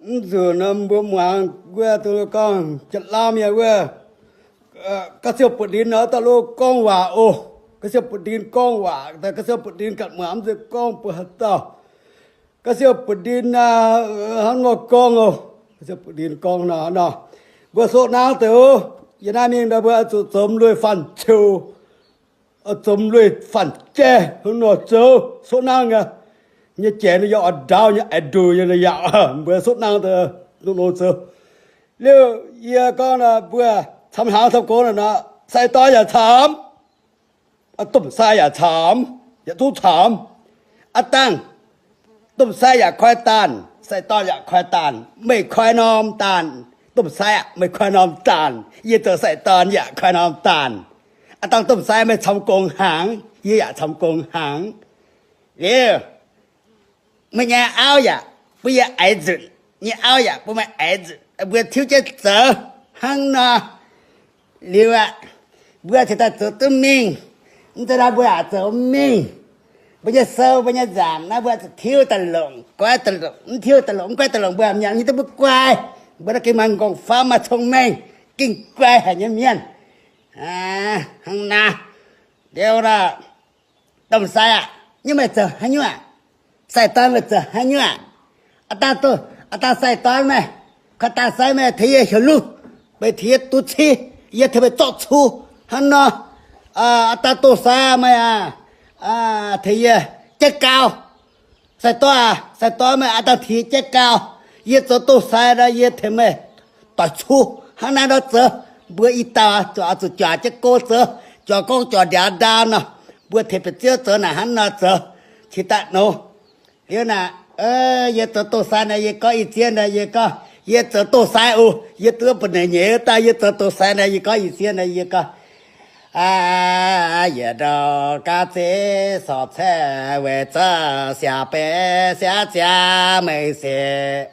Mv nzunc nor mbuo muangx wuov duqv gorngv Janx-Laauv mienh wuov, ga'sie butv-ndin nor, dauh lo gorngv waac oc. Ga'sie butv-ndin gorngv waac, ga'sie butv-ndin ganh muangx mv zeiz gorngv mbuox haaix dauh. Ga'sie butv-ndin hnangv nor gorngv oc. Ga'sie butv-ndin gorngv nor, nor, mbuo soqv nangv deix, yie naaiv mingh nor mbuo zuqc zoux lueic-faanh ciouc, zoux lueic-faanh jai hnangv nor zoux soqv nangv nyei. Nyei jai nor yaac oix ndaauv nyei, a'nduqc nyei nor yaac, mbuo soqv nangv deix, nongx zoux. Liuz yie gorngv nor, mbuo camv hnaangx camv gox nor, sai-dorn yaac camv, domh sai yaac camv, yietc zungv camv. Aav dangh domh sai yaac koi daanh, sai-dorn yaac koi daanh, meih koi norm daanh. Domh sai aah, meih koi norm daanh, yie zoux sai-dorn yaac koi norm daanh. Aav dangh domh sai meih camv gong hnaangx, yie yaac camv gong hnaangx. Liuz meih nyei auv yaac bun yie aix nzunc, nyei auv yaac bun meih aix nzunc, mbuo tiuv jienv zoux hnangv nor. Liuz aqv, mbuo cingx daaih zoux duqv mingh. Mv zeiz nor mbuo yaac zoux mingh. Mbuo nyei sou, mbuo nyei nzaangc naaiv mbuo zuqc tiuv daaih longc, goiv daaih longc. Mv tiuv daaih longc, mv goiv daaih longc, mbuo mienh nyei duqv mv guai. Mbuo naaiv gengh maaih m'nqorngv famv, maaih cong-mengh, gengh guai haic nyei mienh. Hnangv naaiv. Liuz nor, domh sai aah, nyei meih zoux haaix nyungc? Sai-dorn meih zoux haaix nyungc? Aav dangh, aav dangh sai-dorn meih, koi daanh sai meih tengx yie heuc luv, meih tengx yie duqv civ, yie tengx meih zorqv cu hnangv nor. Aav dangh domh sai meih aah, tengx yie jaiv gau. Sai-dorn aah, sai-dorn meih aav dangh tengx yie jaiv gau. Yie zoux domh sai nor, yie tengx meih doic cu hnangv naaiv nor zoux. Mbuo i dauh zuqc, zuqc juangc jienv go zoux, juangc gorngv juangc ndiangx ndaam nor, mbuo tengx bieqc ziouv zoux naaic hnangv nor zoux, cingx daaih nor. Liuz naaic, yie zoux domh sai nor, yie gorngv ih zieqv nor, yie gorngv, yie zoux domh sai oc. Yie duqv ba'neic nyeic wuov dauh, yie zoux domh sai nor, yie gorngv ih zieqv nor, yie gorngv, yietc ndau ga'ziex sorc caeqv weic zuqc siav-benx siav-ziangx mengh sic,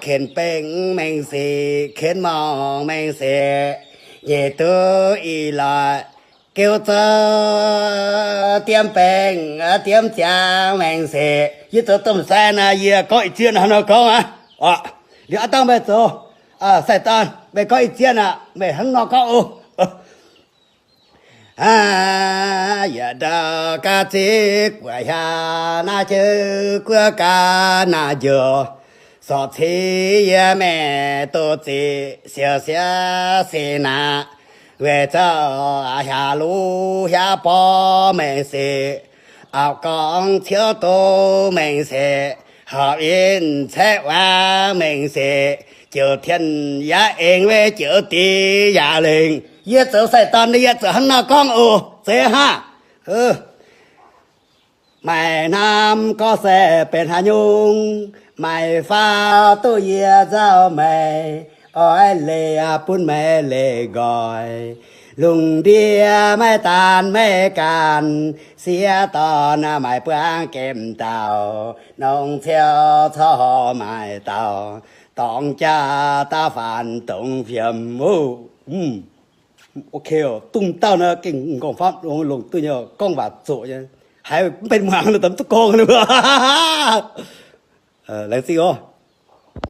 kenx bengx mengh sic, kenx morngh mengh sic, nyic duqv ih loic geuv zouv diemv bengx diemv ziangx mengh sic. Yie zoux domh sai naaic, yie gorngv ih zieqv naaic hnangv nor gorngv aqv. Liuz aav dangh meih zoux sai-dorn, meih gorngv ih zieqv naaic, meih hnangv nor gorngv oc. Yietc ndau ga'ziex guoqv hiaangx naaiv jienv guoqv ga'naaiv njoux, sorc cingx yie mingh duqv ziqc siou siev sic naaic, weic zuqc hiaangx luv hiaangx borv mengh sic, auv-gorngv ciouv duqv mengh sic, horpc in caeqv waangv mengh sic, joux tien yaac eng weic joux dic yaac lengc. Yie zoux sai-dorn yie zoux hnangv nor gorngv oc. Zeiz hnangv. Maaih hnamv gorngv se benx haaix nyungc, maaih faaux duqv yie nzauh meih, oix leiz bun meih leiz nqoi. Lungh ndiev maiv daanh maiv gaanh, sieqv dorn maaih buangv gemh dauh, nongx ciouv corc maaih dauh, dorngx jaax daav faanx dongh fiem oc. Ok, dongh dauh naaiv gengh m'nqorngv famv longx, longx duqv nyei, gorngv waac zoqc nyei, haiz mv benx muangx nor, mv duqv gorngv. Laengz zingh oc.